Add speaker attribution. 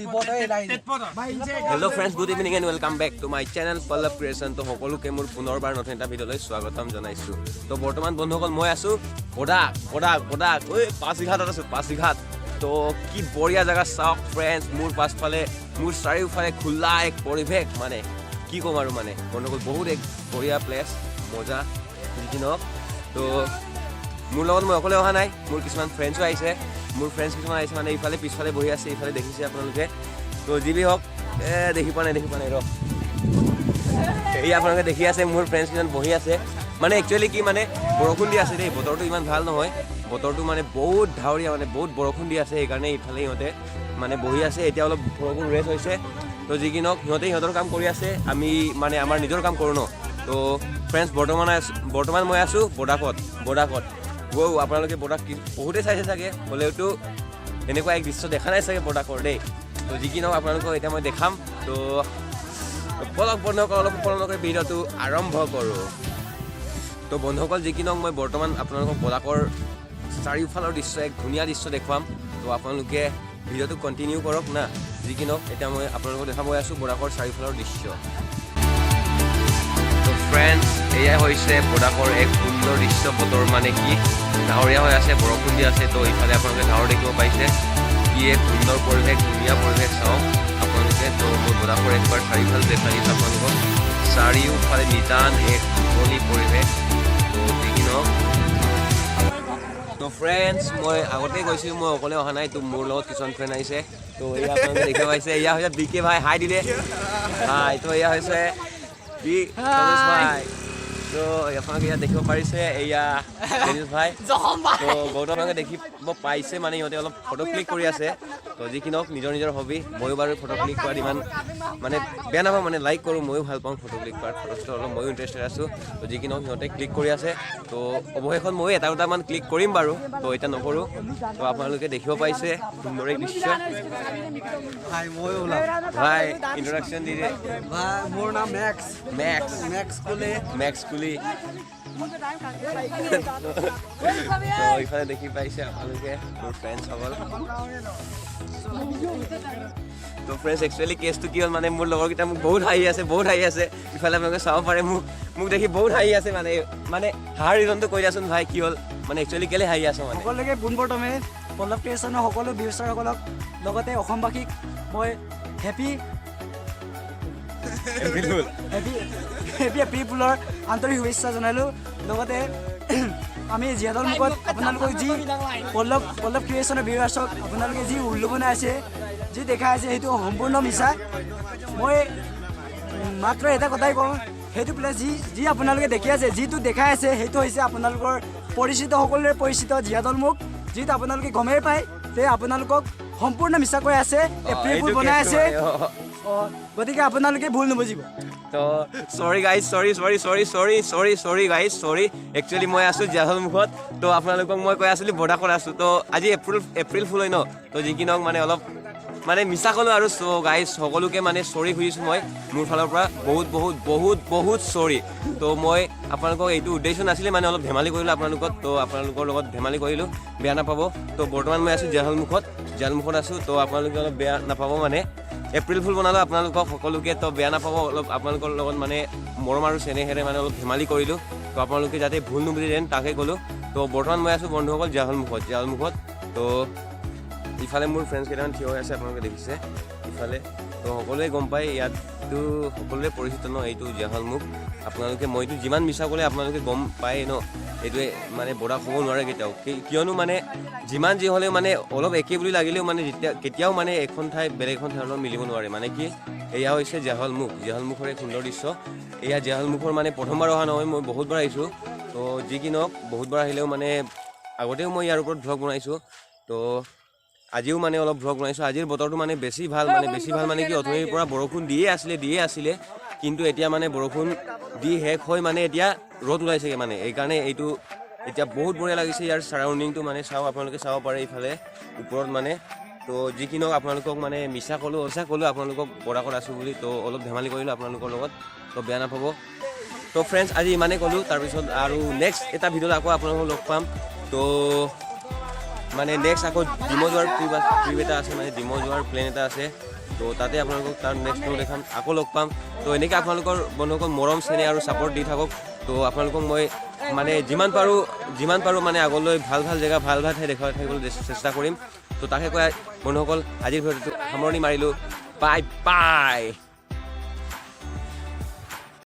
Speaker 1: Hello friends, good evening and welcome back to my channel Pallav Creation. তো সকলোকে মোৰ পুনৰবাৰ নতুন এটা ভিডিঅ'লৈ স্বাগতম জনাইছোঁ। তো বৰ্তমান বন্ধুসকল, মই আছোঁ বডাক বডাক বডাক ঐ পাছিঘাটত আছোঁ, পাছিঘাট। তো কি বঢ়িয়া জেগা চাওক ফ্ৰেণ্ডছ। মোৰ পাছফালে, মোৰ চাৰিওফালে খোলা এক পৰিৱেশ, মানে কি ক'ম আৰু। মানে বন্ধুসকল, বহুত এক বঢ়িয়া প্লেচ, মজা। যি কি নহওক, তো মোৰ লগত মই অকলে অহা নাই, মোৰ কিছুমান ফ্ৰেণ্ডছো আহিছে। মোৰ ফ্ৰেণ্ডছ কিছুমান আহিছে, মানে ইফালে পিছফালে বহি আছে, ইফালে দেখিছে আপোনালোকে। তো যি বি হওক, দেখি পোৱা নাই, দেখি পোৱা নাই, ৰ। এই আপোনালোকে দেখি আছে, মোৰ ফ্ৰেণ্ডছ কিছুমান বহি আছে। মানে একচুৱেলি কি, মানে বৰষুণ দি আছে দেই, বতৰটো ইমান ভাল নহয়। বতৰটো মানে বহুত ডাৱৰীয়া, মানে বহুত বৰষুণ দি আছে। সেইকাৰণে ইফালে সিহঁতে মানে বহি আছে। এতিয়া অলপ বৰষুণ ৰেষ্ট হৈছে। তো যি কি নহওক, সিহঁতে সিহঁতৰ কাম কৰি আছে, আমি মানে আমাৰ নিজৰ কাম কৰোঁ ন। তো ফ্ৰেণ্ডছ, বৰ্তমান মই আছোঁ বডাকত, বডাকত। ৱৌ, আপোনালোকে বডাক কি বহুতেই চাইছে চাগে, হ'লেওতো এনেকুৱা এক দৃশ্য দেখা নাই চাগে বডাকৰ দেই। তো যি কি নহওক, আপোনালোকক এতিয়া মই দেখাম। তো বলক বন্ধুসকল, অলপ পলম নকৰি ভিডিঅ'টো আৰম্ভ কৰোঁ। তো বন্ধুসকল, যি কি নহওক, মই বৰ্তমান আপোনালোকক বডাকৰ চাৰিওফালৰ দৃশ্য, এক ধুনীয়া দৃশ্য দেখুৱাম। তো আপোনালোকে ভিডিঅ'টো কণ্টিনিউ কৰক না। যি কি নহওক, এতিয়া মই আপোনালোকক দেখাব গৈ আছোঁ বডাকৰ চাৰিওফালৰ দৃশ্য। তো ফ্ৰেণ্ডছ, এয়াই হৈছে বডাকৰ এক সুন্দৰ দৃশ্য। বতৰ মানে কি ডাৱৰীয়া হৈ আছে, বৰষুণ দি আছে। তো ইফালে আপোনালোকে ডাৱৰ দেখিব পাইছে। কি এক সুন্দৰ পৰিৱেশ, ধুনীয়া পৰিৱেশ, চাওক আপোনালোকে। তো মই বডাকৰ একবাৰ চাৰিওফালে দেখাই দিছোঁ আপোনালোকক। চাৰিওফালে নিজান এক মুকলি পৰিৱেশ। তো যি কি নহওক, তো ফ্ৰেণ্ডছ, মই আগতেই কৈছিলোঁ, মই অকলে অহা নাই। তো মোৰ লগত কিছুমান ফ্ৰেণ্ড আহিছে। তো এয়া আপোনালোকে দেখিব পাইছে, এয়া হৈছে বি কে ভাই, হাই দিলে, হাই। তো এয়া হৈছে বি ৰমেশ ভাই। তো আপোনালোকে ইয়াত দেখিব পাৰিছে, এয়া ডেনিছ ভাই, তো গৌতম। আপোনালোকে দেখিব পাইছে, মানে ইহঁতে অলপ ফটো ক্লিক কৰি আছে। তো যি কি নহওক, নিজৰ নিজৰ হবি। ময়ো বাৰু ফটো ক্লিক কৰাত ইমান মানে বেয়া নাপাওঁ, মানে লাইক কৰোঁ। ময়ো ভাল পাওঁ ফটো ক্লিক কৰাত, ফটো চটো অলপ ময়ো ইণ্টাৰেষ্টেড আছোঁ। তো যি কি নহওক, সিহঁতে ক্লিক কৰি আছে। তো অৱশেষত ময়ো এটা দুটামান ক্লিক কৰিম বাৰু, তো এতিয়া নকৰোঁ। তো আপোনালোকে দেখিব পাইছে সুন্দৰ এক দৃশ্য।
Speaker 2: ভাই, ময়ো ওলাম।
Speaker 1: ভাই, ইন্ট্ৰডাকশ্যন দি দে।
Speaker 2: ভাই, মোৰ নাম মেক্স।
Speaker 1: মেক্স।
Speaker 2: মেক্স কোলে।
Speaker 1: মেক্স কুলি। তো ইফালে দেখি পাইছে আপোনালোকে মোৰ ফ্ৰেণ্ডছসকল। তো ফ্ৰেণ্ডছ, একচুৱেলি কেছটো কি হ'ল, মানে মোৰ লগৰকেইটা মোক বহুত হাঁহি আছে, বহুত হাঁহি আছে। ইফালে আপোনালোকে চাব পাৰে, মোক দেখি বহুত হাঁহি আছে। মানে হাঁহাৰ ৰিজনটো কৈ দিয়াচোন ভাই, কি হ'ল? মানে একচুৱেলি কেলে হাঁহি আছ মানে?
Speaker 3: সকলোকে পোনপ্ৰথমে পল্লৱ ক্ৰিয়েশ্যনৰ সকলো ভিউৱাৰসকলক, লগতে অসমবাসীক মই হেপী
Speaker 1: এপ্ৰিল ফুল।
Speaker 3: হেপী হেপী এপ্ৰিল ফুলৰ আন্তৰিক শুভেচ্ছা জনালোঁ। লগতে আমি জীয়াদল মুখত আপোনালোকক যি পল্লৱ ক্ৰিয়েশ্যনৰ ভিউৱাৰ্ছক আপোনালোকে যি উল্লু বনাই আছে, যি দেখাই আছে, সেইটো সম্পূৰ্ণ মিছা। মই মাত্ৰ এটা কথাই কওঁ, সেইটো প্লেচ যি যি আপোনালোকে দেখি আছে, যিটো দেখাই আছে, সেইটো হৈছে আপোনালোকৰ পৰিচিত, সকলোৰে পৰিচিত জীয়াদল মুখ, যিটো আপোনালোকে গমেই পায় তে আপোনালোকক সম্পূৰ্ণ মিছা কৈ আছে, এপ্ৰিল ফুল
Speaker 1: এইটো
Speaker 3: বনাই
Speaker 1: কেছটো
Speaker 3: আছে।
Speaker 1: মানে, অ।
Speaker 3: গতিকে আপোনালোকে ভুল নুবুজিব।
Speaker 1: তো sorry guys, sorry, sorry, sorry, sorry, sorry, sorry guys, sorry. Actually মই আছোঁ জীয়াঢল মুখত। তো আপোনালোকক মই কৈ আছিলোঁ বডাকত আছোঁ। তো আজি এপ্ৰিল ফুল হয় ন। তো যি কি নহওক, মানে অলপ মানে মিছা ক'লোঁ আৰু। চ' গাইজ, সকলোকে মানে চৰি খুজিছোঁ মই। মোৰ ফালৰ পৰা বহুত বহুত বহুত বহুত চৰি। তো মই আপোনালোকক এইটো উদ্দেশ্য নাছিলে, মানে অলপ ধেমালি কৰিলোঁ আপোনালোকক। তো আপোনালোকৰ লগত ধেমালি কৰিলোঁ, বেয়া নাপাব। তো বৰ্তমান মই আছোঁ জীয়াঢলমুখত, জীয়াঢলমুখত আছোঁ। তো আপোনালোকে অলপ বেয়া নাপাব, মানে এপ্ৰিল ফুল বনালোঁ আপোনালোকক সকলোকে। তো বেয়া নাপাব, অলপ আপোনালোকৰ লগত মানে মৰম আৰু চেনেহেৰে মানে অলপ ধেমালি কৰিলোঁ। তো আপোনালোকে যাতে ভুল নুবুজি যেন, তাকে ক'লোঁ। তো বৰ্তমান মই আছোঁ বন্ধুসকল জীয়াঢলমুখত, জীয়াঢলমুখত। তো ইফালে মোৰ ফ্ৰেণ্ডছ কেইটামান থিয় হৈ আছে, আপোনালোকে দেখিছে ইফালে। তো সকলোৱে গম পায়, ইয়াততো সকলোৱে পৰিচিত ন এইটো জীয়াঢলমুখ। আপোনালোকে মইতো যিমান মিছা ক'লে আপোনালোকে গম পায় ন, এইটোৱে মানে বডাক হ'ব নোৱাৰে কেতিয়াও। কিয়নো মানে যিমান যি হ'লেও মানে অলপ একে বুলি লাগিলেও মানে যেতিয়া কেতিয়াও মানে এখন ঠাই বেলেগ এখন ঠাইৰ লগত মিলিব নোৱাৰে। মানে কি, এয়া হৈছে জীয়াঢলমুখ, জীয়াঢলমুখৰ এক সুন্দৰ দৃশ্য। এয়া জীয়াঢলমুখৰ মানে প্ৰথমবাৰ অহা নহয়, মই বহুতবাৰ আহিছোঁ। তো যি কি নহওক, বহুতবাৰ আহিলেও মানে আগতেও মই ইয়াৰ ওপৰত ভ্লগ বনাইছোঁ। তো আজিও মানে অলপ ভ্লগ বনাইছোঁ। আজিৰ বতৰটো মানে বেছি ভাল, মানে বেছি ভাল মানে কি, অথনিৰ পৰা বৰষুণ দিয়ে আছিলে, দিয়ে আছিলে, কিন্তু এতিয়া মানে বৰষুণ দি শেষ হৈ মানে এতিয়া ৰ'দ ওলাইছেগৈ। মানে এইকাৰণে এইটো এতিয়া বহুত বঢ়িয়া লাগিছে ইয়াৰ ছাৰাউণ্ডিংটো। মানে চাওঁ, আপোনালোকে চাব পাৰে ইফালে ওপৰত মানে। তো যি কি নহওক, আপোনালোকক মানে মিছা ক'লোঁ, সঁচা ক'লোঁ আপোনালোকক বৰাকত আছোঁ বুলি। তো অলপ ধেমালি কৰিলোঁ আপোনালোকৰ লগত, তো বেয়া নাপাব। তো ফ্ৰেণ্ডছ, আজি ইমানেই ক'লোঁ। তাৰপিছত আৰু নেক্সট এটা ভিডিঅ'ত আকৌ আপোনালোকক লগ পাম। তো মানে নেক্সট আকৌ ডিমৌ যোৱাৰ ট্ৰিপ এটা আছে, মানে ডিমৌ যোৱাৰ প্লেন এটা আছে। তো তাতে আপোনালোকক তাৰ নেক্সট ব্লগ দেখাম, আকৌ লগ পাম। তো এনেকৈ আপোনালোকৰ বন্ধুসকল মৰম চেনেহ আৰু ছাপৰ্ট দি থাকক। তো আপোনালোকক মই মানে যিমান পাৰোঁ মানে আগলৈ ভাল ভাল জেগা, ভাল ভাল ঠাই দেখুৱাই থাকিবলৈ চেষ্টা কৰিম। তো তাকে কৈ বন্ধুসকল, আজিৰ ভিডিঅ'টো সামৰণি মাৰিলোঁ। Bye bye.